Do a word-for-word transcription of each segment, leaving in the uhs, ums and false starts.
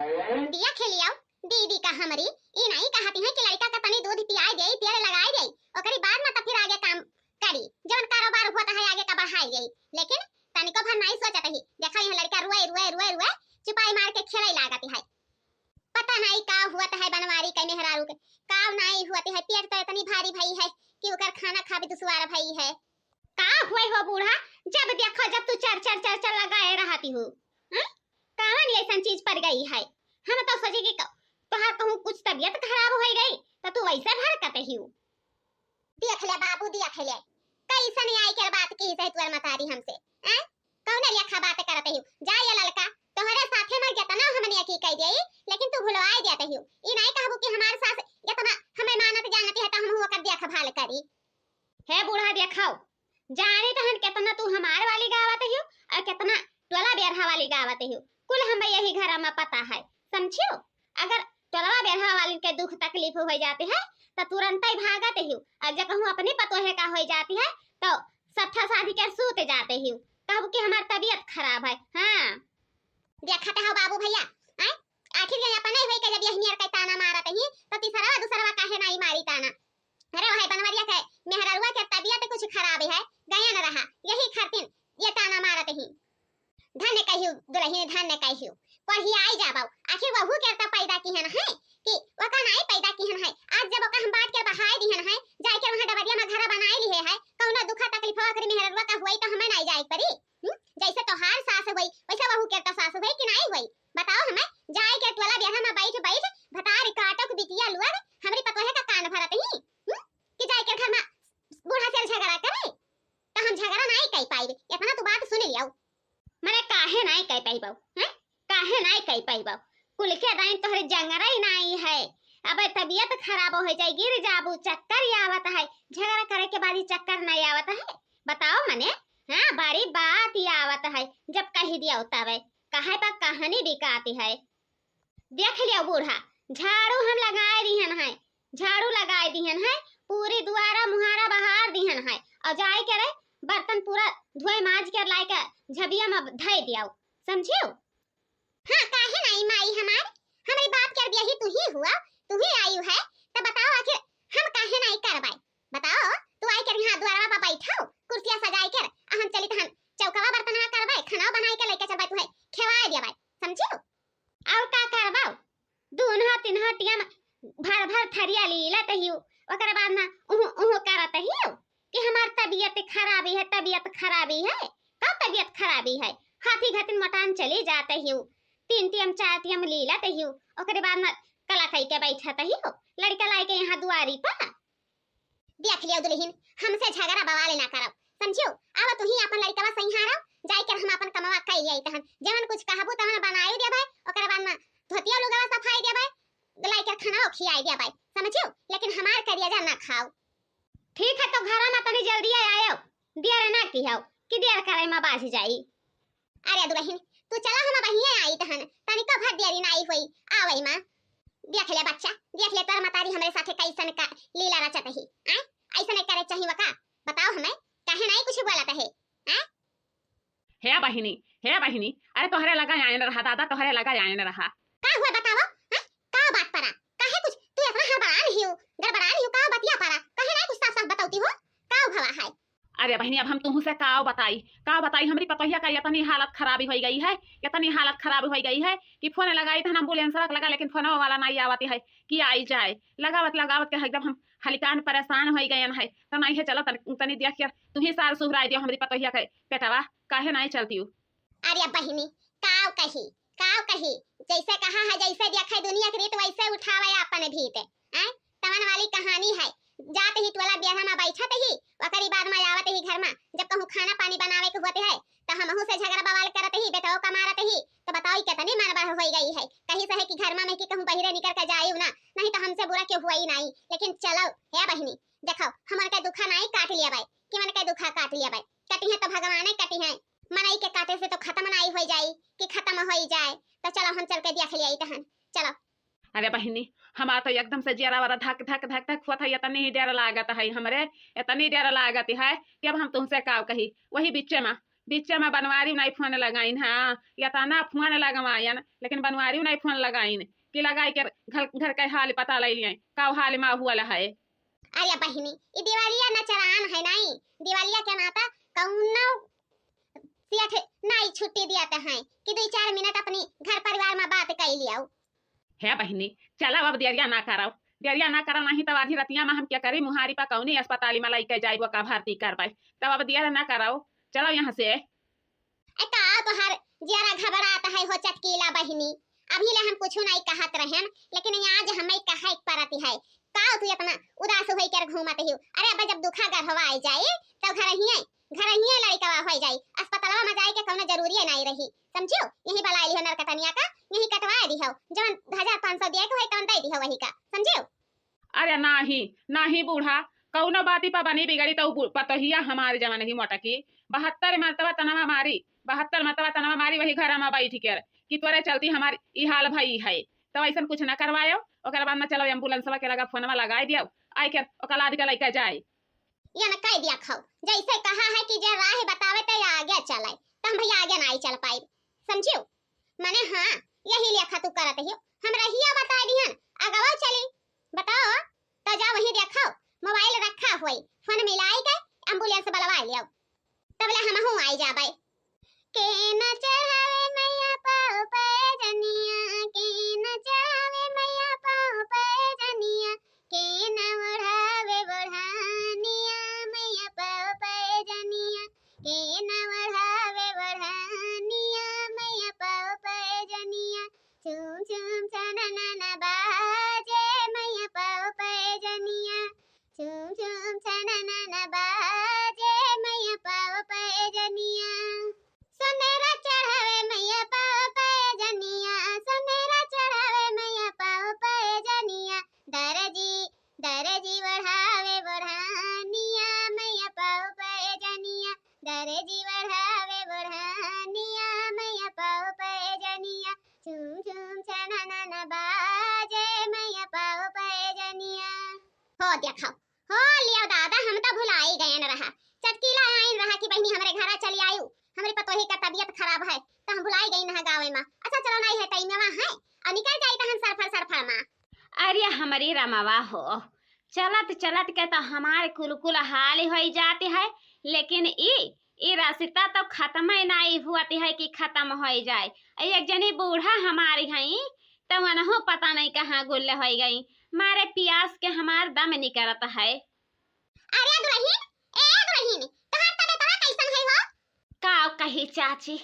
दिया खेलियाओ, दीदी का हमरी, ई नाहीं कहती है कि लड़का का तनी दूध पियाई देई, तेल लगाई देई, ओकरी बाद में तो फिर आगे काम करी, जवन कारोबार होत है आगे का बढ़ाई देई। लेकिन तनिको भर नाहीं सोचत ही। देखा, यह लड़का रुए, रुए, रुए, रुए, चुपाई मार के खेले लागत है। पता नाहीं का हुअत है बनवारी के मेहरारू के, का नाहीं हुअत है। पेट तो इतनी भारी भई है कि ओकर खाना खाबे दुश्वार भई है। का हुए हो बूढ़ा, जब देखो जब तू चर चर चर चर लगाए रहती हो, हैं? कावन ऐसन चीज पड़ गई है? हम तो सोचे कि क-, तोहार कहूँ कुछ तबीयत खराब हो गई तो तू वैसे भड़कत ही हो। देख ले बाबू, देख ले, कैसन आई के बात की सही तोर मतारी हमसे, हैं? कौन लेखा बात करत ही? जा ये ललका, तोहरे साथे में जितना हमने की कह देई, लेकिन तू भुलवाए देत ही। ई नाहीं कहबू कि हमार सास इतना हमें मानत जानत है तो हम ओकर देखभाल करी। हे बूढ़ा, देखाओ, जाने तहन कितना तू हमार वाली गावत हियो और कितना टोला बेरहा वाली गावत हियो। कुल हमें यही घर में पता है, समझियो? अगर टोलवा बेरहा वाली के दुख तकलीफ हो जाते है तो तुरंत ही भागत हियो, और जब कहूँ अपनी पतोहे का हो जाती है तो सट्ठा साधी के सूत जाते हियो, कहबू कि हमार तबीयत खराब है। हाँ, देखत हो बाबू भैया, आय? आखिर ये अपने होई के जब यही नियर के ताना मारत ही तो तीसरवा दूसरवा काहे नाहीं मारी ताना? अरे भाई, बनवरिया के मेहररुआ के तबीयत कुछ खराब है, गयन रहा, यही खातिर ये ताना मारत ही। धन्य कहियो दुलहिन, धन्य कहियो, पढ़ियाई जाबो। आखिर वहू के तो पैदा किहन है कि ओका नाहीं पैदा किहन है। आज जब ओका हम बांट के बहाई दिहन है, जाए के वहाँ डबरिया में घर बनाई लिहे है, कौनो दुखा तकलीफ ओकरी मेहररुआ का हुई तो हमें नाहीं जाए पड़ी। हम्म? जैसे तोहार सास हुई वैसे वहू के तो सास हुई कि नाहीं हुई? बताओ हमें, जाए के टोला बेरहा में बैठ बैठ भतार काटो के बिटिया लोग हमरी पतोहे का कान भरत ही, हम्म? कि जाए के घर में बूढ़ा से झगड़ा करे, तो हम झगड़ा नाहीं कर पाइबे। इतना तू बात सुन लियो। मने काहे नाहीं कर पाइबो, हैं? काहे नाहीं कर पाइबो? कुल के दाइन तोहरे जंगरा ही नाहीं है। अब तबीयत खराब हो जाए, गिर जाबू, चक्कर ही आवत है। झगड़ा करे के बाद ही चक्कर नाहीं आवत है? बताओ मने, हाँ, बड़ी बात ही आवत है, जब कही दिया तबे। कहे पर कहानी बिकाती है। देख लियो बूढ़ा, झाड़ू हम लगाए दिहन है, झाड़ू लगाए दिहन है, पूरी दुआरा मुहारा बहार दिहन है, और जाए के रे बर्तन पूरा धोए माज के लाए के झबिया में धई दियाओ, समझियो? हाँ, काहे नाहीं माई हमार, हमरे बाप के बियाही तू ही हुआ, तू ही आयु है, तब बताओ आखिर हम काहे नाहीं करबाई? बताओ, तू आई कर यहाँ दुआरा पर बैठाओ, कुर्सिया सजाए कर, आ हम चली तहन चौकवा बर्तनवा करबाई, खाना बनाए के लेके चलबाई, तुहे खियाए दियाबाई, समझियो? और का करबाओ? दूनहा तीनहा टियम भर भर थरिया लीलत हियो, ओकर बाद ना उहु उहु करत हियो कि हमार तबीयत खराबी है, तबीयत खराबी है। का तबीयत खराबी है? हाथी घातिन मटान चली जात हियो, तीन टियम चार टियम लीलत हियो, ओकरे बाद ना कला कई के बैठत हियो, लड़का लाई के यहाँ दुआरी पर। देख लियो दुलहिन, हमसे झगड़ा बवाल ना करब, समझियो? आवा तुही अपन लड़कवा संहारो, जाए कर हम अपन कमवा कई आई तहन, जवन कुछ कहबू तवन बनाई देबै, ओकर बाद में धोतिया लुगवा सफाई देबै, लाई कर खाना खियाई देबै, समझियो? लेकिन हमार करियाजा ना खाओ। ठीक है, तो घरा में तनी जल्दी आयो, देर ना किहो कि देर करे में बाझ जाई। अरे दुलहिन, तू चला, हम बहिए आई तहन, तनिको भर देरी नाई होई आवई मा। देख ले बच्चा, देख ले तोर मतारी हमरे साथे कैसन का लीला रचत ही, आय? ऐसन करे चाहिए का? बताओ हमें, काहे नाई कुछ बोलत है, आय? हे बहिनी, हे बहिनी, अरे तोहरे लगा आयन रहा दादा, तोहरे लगा आयन रहा। का हुआ बताओ, हैं? का बात परा? काहे कुछ तू इतना हड़बड़ान हियो, गड़बड़ान हियो, का बतिया परा? काहे नाई कुछ साफ साफ बतौती हो? का भवा है? अरे बहिनी, अब हम तुहू से का बताई, का बताई, हमरी पतोहिया का इतनी हालत खराबी होई गई है, इतनी हालत खराबी होई गई है कि फोन लगाई तहन एम्बुलेंस रख लगा, लेकिन फोनवा वाला नाई आवत है कि आई जाए। लगावत लगावत के एकदम हम हलिकान परेशान होई गयन है। तो नाई है, चलो तन-, तनी देख के तुही सार सुहराई दियो हमरी पतोहिया के पेटवा, काहे नाई चलती हूँ? अरे बहिनी, काव कही, काव कही, जैसे कहा है, जैसे देखे दुनिया के रीत, वैसे उठावे अपन भीत। आय, तवन वाली कहानी है। जात ही टोला बेरहा में बैठत ही, ओकरी बाद में आवत ही घर में, जब कहूँ खाना पानी बनावे के होत है, तो हमहू से झगड़ा बवाल करत ही, बेटवो का मारत ही, तो बताओ, ई कितनी मनबढ़ होई गई है। कहीं से है कि घर में, में कि कहूँ बहिरे निकल के जाई ना, नहीं तो हमसे बुरा क्यों हुआ ही नहीं। लेकिन चलो, हे बहिनी, देखो, हम उनके दुखा नहीं काट लिया बाई, कि मन के दुखा काट लिया बाई, कटी है तो भगवाने कटी है, मनई के काटे से तो खत्म नाई होई जाई कि खत्म होई जाए। तो चलो हम चल के देख लिया तहन, चलो। अरे बहिनी, हमार तो एकदम से जियरा वाला धक धक धक धक होत है, इतनी डर लागत है हमरे, इतनी डर लागत है कि अब हम तुमसे का कही। वही बीचे में बीचे मा बनवारी नाई फोन लगाइन, हाँ, यतना फोन लगवायन, लेकिन बनवारी नाई फोन लगाइन कि लगाई के घर, घर के हाल पता लइ लियाई, का हाल मा हुआ है। अरे बहिनी, ई दिवालिया नचरान है नाई, दिवालिया के नाता कौनो सेठ नाई छुट्टी दियात है कि दुई चार मिनट अपनी घर परिवार मा बात कइ लियाउ। हे बहिनी, चलाउ अब देरिया ना कराउ, देरिया ना कराउ, नाहीं तब आधी रतिया मा हम क्या करी, मुहारी पा कौनी अस्पताली मा लइके जाइब, ओका भर्ती करबै, तब अब देर ना कराउ, चलाउ यहाँ से। ए, का तोहार जियरा घबरात है हो चटकीला बहिनी? अभी ले हम कुछ नहीं कहत रहन, लेकिन आज हमें कहे के परत है। का तू इतना उदास होई कर घूमत हियो? अरे अब जब दुखा गढ़वा आई जाई, तब घर ही, घर ही लड़कवा होई जाई, अस्पतालवा में जाए के कौनो जरूरी नहीं रही, समझियो? यही बलाई लिहो नरकटनिया का, यही कटवा दिहो, जवन हजार पाँच सौ दिए के होई तवन दे दिहो वही का, समझियो? अरे नाही, नाही बूढ़ा, कौनो बाती पा बनी बिगड़ी तो बु-, पतोहिया हमारे जवन ही मोटकी, बहत्तर मरतबा तनवा मारी, बहत्तर मरतबा तनवा मारी वही घर में बैठ के कि तोरे चलती हमार ई हाल भई है। तो ऐसन कुछ ना करवायो, ओकर बाद में चलो एम्बुलेंसवा के लगा फोनवा लगाई दियो, आई के ओकर लाद के लइके जाए। या न कह दिया खाओ, जैसे कहा है कि जे राह बतावे ते आगे चले, तो हम भैया आगे ना आई चल पाई, समझियो? मने हाँ, यही लेखा तू करत हियो, हम रहिया बता दिहन, अगवा चली, बताओ, तो जा वहीं देखो, मोबाइल रखा होई, फोन मिलाई के एम्बुलेंस बलवा लियो, तबले हमहू आई जाबै। के न चढ़ावे मैया पाँव पे जनिया, के न चढ़ावे मैया पाँव पे जनिया, के न ओढ़ावे ओढ़ानिया मैया पाँव पे जनिया, के न ओढ़ावे ओढ़ानिया मैया पाँव पे जनिया। झूम झूम छननन बाजे मैया पाँव पे जनिया, झूम झूम छननन बाजे मैया पाँव पे जनिया। सोनेरा चढ़ावे मैया पाँव पे जनिया, सोनेरा चढ़ावे मैया पाँव पे जनिया। दरजी, दरजी ओढ़ावे ओढ़ानिया मैया पाँव पे जनिया, दरजी ओढ़ावे ओढ़ानिया मैया पाँव पे जनिया। झूम झूम छननन बाजे मैया पाँव पे जनिया। हो देखो, हो लियो दादा, हम तो भुलाई गयन रहा। चटकीला आइन रहा कि बहिनी हमरे घरा चली आयु, हमरी पतोही का तबियत खराब है, तो हम भुलाई गयन रहा गावे मा। अच्छा चलो, नहीं है टाइम मा है, और निकल जाई तहन सरफर सरफर मा। अरे हमरी रमवा हो, चलत चलत के तो हमार कुल कुल हाल होई जाती है, लेकिन ई, ई रास्ता तो खत्म ही नहीं हुआती है कि खत्म होई जाए। एक जनी बूढ़ा हमारी हई, तो वनहु पता नहीं कहाँ गुल्ले होई गई। मारे पियास के हमार दम निकरत है। अरे दुलहिन, ए दुलहिन, तोहार तबीयतवा कैसन है हो? काव कही चाची,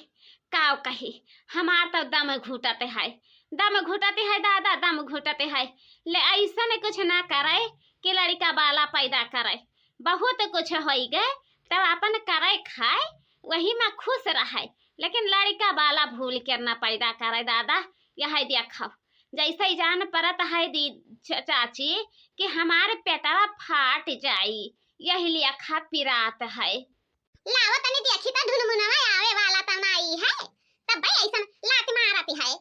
काव कही, हमार तो दम घुटत है, दम घुटत है दादा, दम घुटत है। ले ऐसन कुछ ना करे कि लड़का बाला पैदा करे, बहुत कुछ होई गए, तब अपन करे खाए, वही मा खुश रहे, लेकिन लड़का बाला भूल के ना पैदा करे दादा। यह देखो, जैसे ही जान परत है दी च-, चाची कि हमार पेटवा फाट जाई, यही लेखा पिरात है। लाओ तनी देखी तो ढुनमुनवा आवे वाला तो नाई है, तब भाई ऐसन लात मारत है।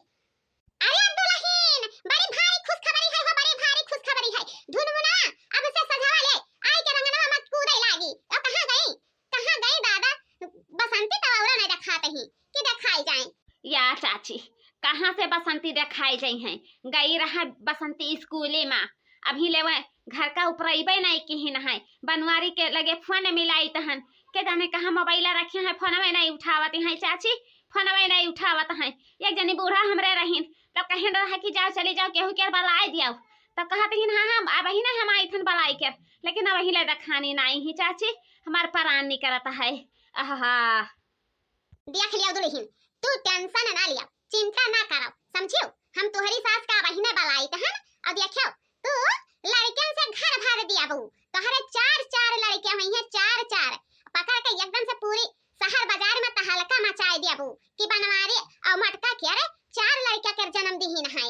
अरे दुलहिन, बड़ी भारी खुशखबरी है हो, बड़ी भारी खुशखबरी है। ढुनमुनवा अब से सझवा ले आई के रंगनवा मा कूदे लागी। अब कहाँ गई, कहाँ गई दादा? बसंती तो औरा नहीं देखात ही कि देखाई जाए। या चाची, कहाँ से बसंती देखाई जाई हैं? गई रहा बसंती स्कूले मा, अभी ले वह घर का उपरइबे नहीं किहिन है। बनवारी के लगे फोन मिलाई तहन, के जाने कहाँ मोबाइल रखे हैं, फोनवे नहीं उठावत हैं चाची, फोनवे नहीं उठावत हैं। एक जनी बूढ़ा हमरे रहीन, तब कहिन रहा कि जाओ, चली जाओ, केहू के बलाई दियाओ। तब कहत हिन, "हाँ, हाँ, अब ही ना हम आई थन बलाई के," लेकिन अब ही ले देखानी नहीं ही चाची, हमार परान निकरत है। आहा। देख लियो दुलहिन, तू tension ना लिया, चिंता ना करो, समझियो? हम तोहरी सास का बहिने बलाई तहन, और देखियो, तू लड़कियन से घर भर दियाबू, तोहरे चार चार लड़के हुई हैं, चार चार, पकड़ के एकदम से पूरी शहर बाजार में तहलका मचाए दियाबू कि बनवारी और मटका के अरे चार लड़का के जन्म दिहिन है।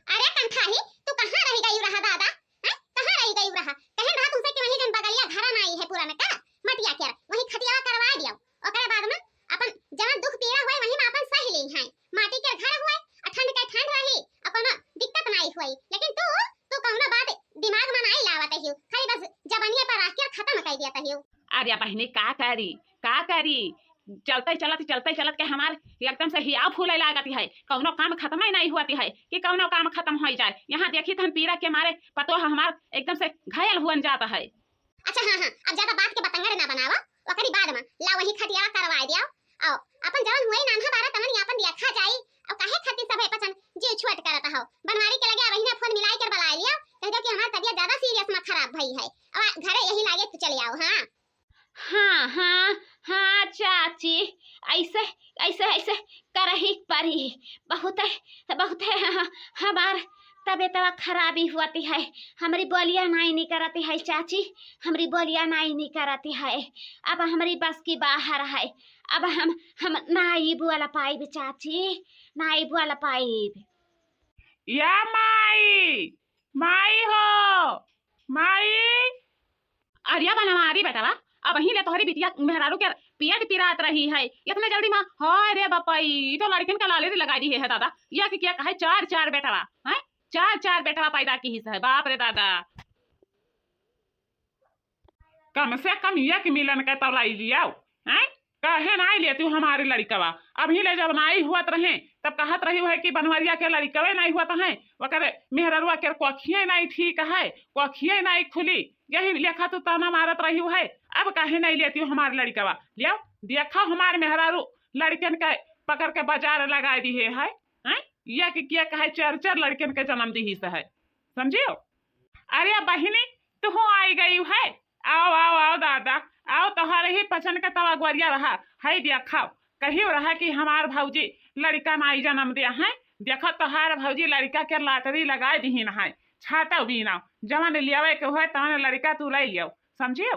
अरे कंठाही, तू कहाँ रह गई रहा दादा? हैं? कहाँ रह गई रहा? कहन रहा तुमसे कि वही जन बगलिया घर आई है पुरान का, मटिया के, वही खटियावा करवा दियो। ओकरे बाद में अपन जवन दुख पीड़ा हुए वही में अपन सह ली हैं। माटी के घर हुए, आ ठंड के ठंड रही, आ कोनो दिक्कत नाई हुई। लेकिन तू, तू कौनो बात दिमाग में नाई लावत हियो, खाली बस जबनिया पर रख के खत्म कर दिया हियो। अरे बहिनी, का करी, का करी? चलते चलत, चलते चलत के हमार एकदम से हिया फूले लागत है, कौनो काम खत्म ही नहीं हुअत है कि कौनो काम खत्म हो जाए। यहाँ देखी तहन पीरा के मारे पतोह हमार एकदम से घायल हुअन जात है। अच्छा, हाँ, हाँ, अब ज्यादा बात के बतंगड़ ना बनावा, ओकरी बाद में ला वही खटियावा करवाए दिया। और अपन जवन हुई नान्हा बारा तवन यहाँ अपन देखा जाई। और काहे खातिर सभे पचन जीव छोट करत हो? बनवारी के लगे अबहिने फोन मिलाई कर बुलाए लिया, कह दो कि हमार तबियत ज्यादा सीरियस में खराब भई है, और घरे यही लागे तू चले आओ। हाँ। हाँ, हाँ, हाँ चाची, ऐसे, ऐसे, ऐसे करही परी। बहुत, बहुत ह-, ह-, हमार तबियतवा खराबी हुअती है, हमरी बोलिया नाई निकरती है चाची, हमरी बोलिया नाई निकरती है। अब हमरी बस की बाहर है, अब हम, हम नाई बोल पाइब चाची, नाई बोल पाइब। या माई, माई हो, माई। अरे बनवारी बेटवा, अबहीं ले तोहरी बिटिया मेहरारू के पेट पिरात रही है, इतने जल्दी में? हाय रे बपई, ई तो लड़किन का लाले रे लगाई दी है दादा। या कि क्या कहे, चार चार बेटवा, हैं? चार चार बेटवा पैदा किहिस है, बाप रे दादा। कम से कम एक मिलन के तो लाई लियाओ, हैं? काहे नाई लेती हमारी लड़िकवा? अबहीं ले जब नाई हुअत रहे, तब कहत रही है कि बनवरिया के लड़िकवे नाई हुअत है, ओकर मेहररुआ के कोखिए नाई ठीक है, कोखिए नाई खुली, यही लेखा तू ताना मारत रही है। अब काहे नाई लेती हमारी लड़िकवा? लियाओ, देखा हमार मेहरारू लड़कन के पकड़ के बाजार लगाए दिहे है, हैं? या कि क्या कहे, चार चार लड़कन के जन्म दिहिस है, समझियो? अरे बहिनी, तुहू आई गई है, आओ, आओ, आओ दादा, आओ, तोहार ही पचन के तवा गोरिया रहा है, देखा, कहियो रहा कि हमार भौजी लड़िका नाई जन्म दिया है, देखा तोहार भौजी लड़िका के लाटरी लगाए दिहिन है, छाटो बीना, जवन लियावे के होए तवन लड़िका तू ले लियो, समझियो?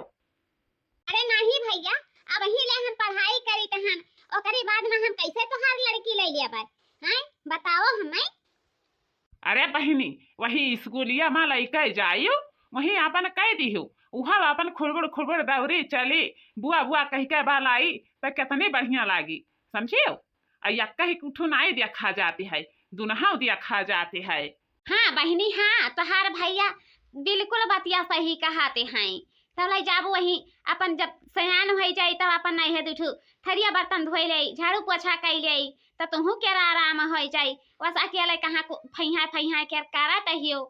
अरे नहीं भैया, अबहीं ले हम पढ़ाई करीत हन, ओकरी बाद में हम कैसे तोहार लड़की ले लेबै? हैं, बताओ हमें। अरे बहिनी, वही स्कूलिया में लइके जायु, वहीं आपन कह दिहु, उहब आपन खुरबुर खुरबुर दौरी चली, बुआ बुआ कह के बलाई, त कितनी बढ़िया लागी, समझियो? आ यक्का ही कुठू नाई देखा जाती है, दुनहौ देखा जाती है। हाँ बहिनी, हाँ, तोहार भैया बिल्कुल बतिया सही कहाते हैं। तब ले जाबू वहीं अपन, जब सयान होइ जाई तब अपन नहीं है दुठू थरिया बर्तन धोई ले, झाड़ू पोछा कई ले, त तुहू के आराम होइ जाई। बस अकेले कहाँ को फैहा फैहा के करत हियो।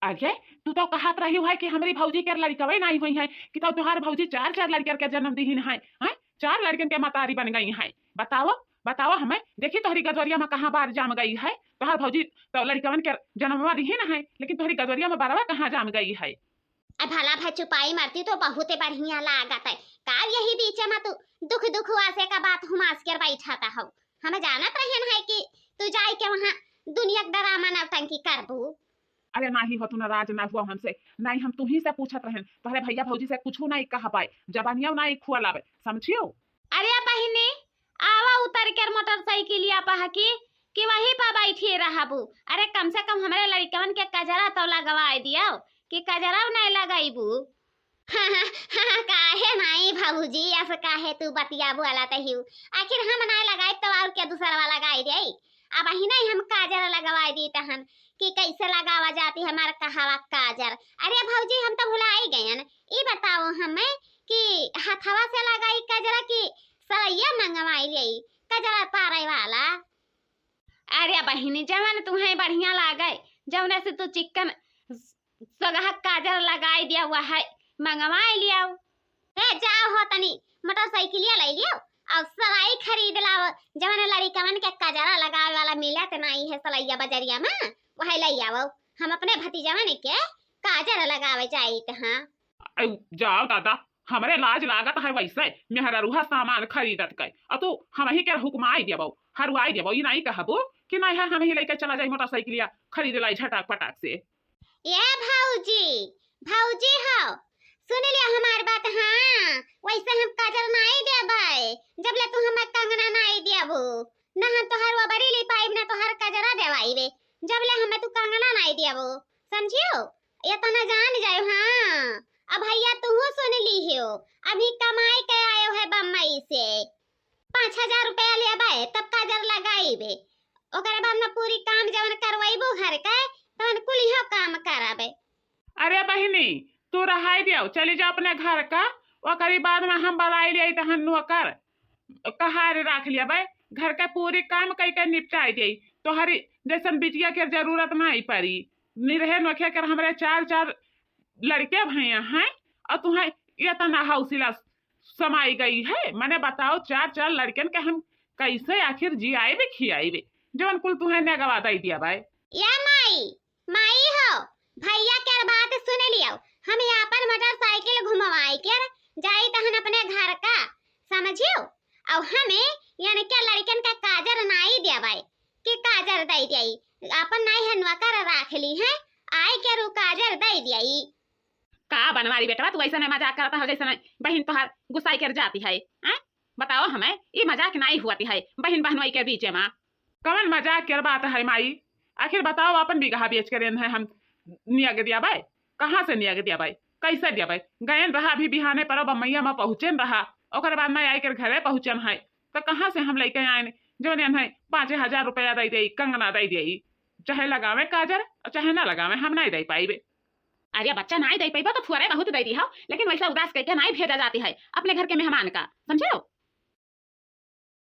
अरे, तू तो कहत रही है कि हमरी भौजी के लड़िकवे नाई हुई है, कि तो तोहार भौजी चार चार लड़कन के जन्म दिहिन है, हैं? चार लड़कन के मतारी बन गई है। बताओ, बताओ हमें, देखी तोहरी गजोरिया में कहाँ बार जाम गई है, तोहार भौजी तो लड़िकवन के जन्मवा दिहिन है, लेकिन तोहरी गजोरिया में बरवा कहाँ जाम गई है? अब भला भाई चुपाई मरती तो बहुते बढ़िया लागत है। का यही बीच में तू दुख दुख वासे का बात हुमास कर बैठाता हो? हम जानत रहन है कि तू जाई के वहाँ दुनिया के डरामा नौटंकी करबू। अरे नाही हो, तू नाराज ना हुआ हमसे, नहीं हम तुही से पूछत रहन, तोहरे भैया भौजी से कुछ नहीं कह पाए, जबानिया नहीं खुआ लावे, समझियो? अरे बहिनी, आवा उतर कर मोटरसाइकिलिया पर हकी कि वहीं पर बैठी रहबू। अरे कम से कम हमरे लड़िकवन के कजरा तो लगवाए दियो कि कजरा नहीं लगाईबू। काहे नाई भौजी, अस काहे तू बतिया बोलत हिउ? आखिर हम नाई लगाई तो और क्या दूसरवा लगाई दे? अबहीं नहीं हम काजर लगवाई दी तहन कि कैसे लगावा जाती हमार कहावा काजर। अरे भौजी, हम तो भुलाई गयन। ई बताओ हमें कि हथवा से लगाई कजरा कि सलैया मंगवाई ले कजरा पारे वाला? अरे बहिनी, जवन तुम्हें बढ़िया लागे, जवने से तू चिक्कन सोगहा काजर लगाई दिया, वह मंगवाई लियाओ। ए, जाओ हो तनी मोटरसाइकिलिया ले लियो और सलाई खरीद लाओ, जवन लड़िकवन के काजरा लगावे वाला मिलत नाई है सलैया बजरिया में, वह ले आओ। हम अपने भतीजवन के काजर लगावे जाइत हाँ। अउ जाओ दादा, हमरे लाज लागत है वैसे मेहररुआ सामान खरीदत के, अ तू हमही के हुकमाई देबो, हरुआई देबो, ई नहीं कहबो कि नहीं है हमही लेके चला जाई मोटरसाइकिलिया खरीद लाई झटाक पटाक से। ए भौजी, भौजी हो, सुन लिया हमार बात। हाँ, वैसे हम काजर नहीं देबै, जब ले तू हमें कंगना नहीं देबू, ना हम तोहर वबरी ली पाइब, ना तोहर काजरा देवाई रे, जब ले हमें तू कंगना नहीं देबू, समझियो? इतना जान जाओ। हाँ, अब भैया तू सुन ली हो, अभी कमाई के आयो है बम्बई से, पाँच हजार रुपया लेबे तब काजर लगाईबे, ओकरे बाद में पूरी काम जवन करवाइबो घर के, तवन कुलिहो काम कराबे। अरे बहिनी, तू रहाई दियो, चली जा अपने घर का, ओकरी बाद में हम बलाई लियाई तहन नौकर। कहारे राख लिया बे, घर के पूरी काम कई के निपटाई देई। तोहरी जैसन बिटिया के जरूरत नाहीं पड़ी। निरहे नोखे कर हमरे चार चार लड़के भैया हैं और तुहें इतना हौसला समाई गई है। मने बताओ, चार चार लड़कन के हम कैसे आखिर जियाइबे खियाइबे, जवन कुल तुहें नेगवा दई दिया बाय। या माई, माई हो, भैया के बात सुन लियो। हम आपन मोटरसाइकिल घुमवाई के जाई तहन अपने घर का, समझियो? और हमें यानी के लड़कन का काजर नाई देवाई कि काजर दई दियाई, अपन नाई है नौकर राख ली है, आई के रू काजर दई दियाई। का बनवारी बेटवा, तू ऐसा नहीं मजाक करता हो जैसे नहीं बहन तोहार गुस्साई कर जाती है, हैं? बताओ हमें, ई मजाक नाई हुआ है बहन बहनोई के बीच में। कवन मजाक के बात है माई? आखिर बताओ, अपन बीघा बेच के रेन है हम नियग दिया बाय? कहाँ से नियग दिया बाय? कैसे दिया बाय? गयन रहा अभी बिहाने पर बम्मैया में पहुँचेन रहा, ओकर बाद में आई कर घरे पहुँचन है, तो कहाँ से हम लेके आएन जौन एन है पाँच हजार रुपया दे दे, कंगना दे दे, चाहे लगावे काजर और चाहे ना लगावे, हम नहीं दे पाइबे। अरे बच्चा, नाई दे पैबो तो थुअरे बहुत दे दी हो, लेकिन वैसा उदास करके नाई भेजा जाती है अपने घर के मेहमान का, समझे हो?